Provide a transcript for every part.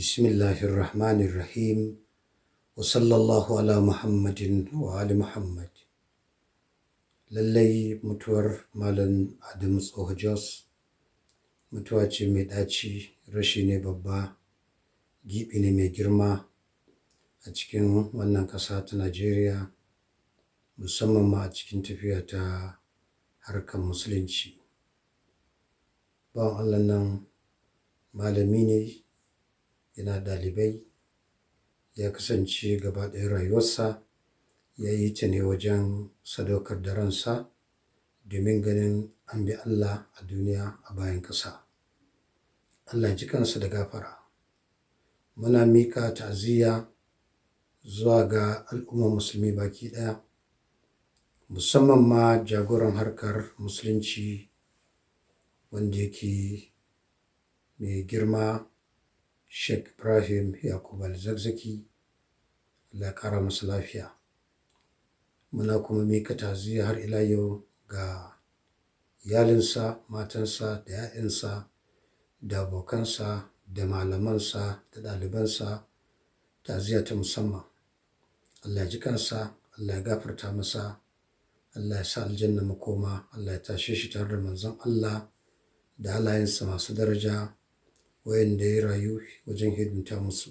Bismillahirrahmanirrahim. Wa sallallahu ala Muhammadin wa ali Muhammad. Lallai mutuwar Malam Adamu Tsoho Jos mutuwa ce mai ɗaci, rashi ne babba, giɓi ne mai girma a cikin wannan ƙasa ta Najeriya, musamman ma a cikin tafiya ta harkar Musulunci. Bawan Allah nan malami ne, yana ɗalibai, ya kasance gaba ɗaya rayuwarsa ya yi ta ne wajen sadaukar da ransa domin ganin an bi Allah a duniya, a bayan ƙasa. Allah ji kansa da gafara. Muna miƙa ta'aziyya zuwa ga al'ummar Musulmi baki ɗaya, musamman ma jagoran harkar Musulunci, wanda yake mai girma Sheikh Ibrahim Yakub Al-Zakzaki, Allah ya ƙara masa lafiya. Muna kuma miƙa ta'aziyya har ila yau ga iyalinsa, matansa da 'ya'yansa da abokansa da malamansa da ɗalibansa, ta'aziyya ta musamman. Allah ya ji kansa, Allah ya gafarta masa, Allah ya sa aljanna makoma, Allah ya tashe shi tare da Manzon Allah da alayensa masu daraja, wayanda ya rayu wajen hidimta musu.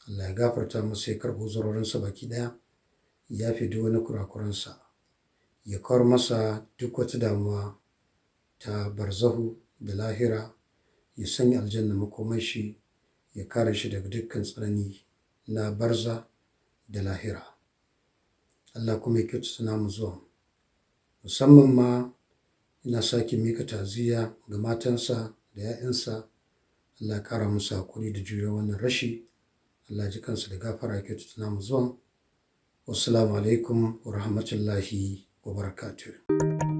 Allah ya gafarta masa, ya karɓi uzurorinsa baki ɗaya, ya yafe duk wani kurakuransa, ya kawar masa duk wata damuwa ta barzahu da lahira, ya sanya aljanna makomar shi, ya kare shi daga dukkan tsanani na barza da lahira. Allah kuma ya kyautata namu zuwan. Musamman ma ina sake mika ta'aziyya ga matansa da 'ya'yansa. Allah ya ƙara musu haƙuri da jure wannan rashi. Allah ya ji kansu da gafara, ya kyautata namu zuwan. Wassalamu alaikum wa rahmatullahi wa barakatuh.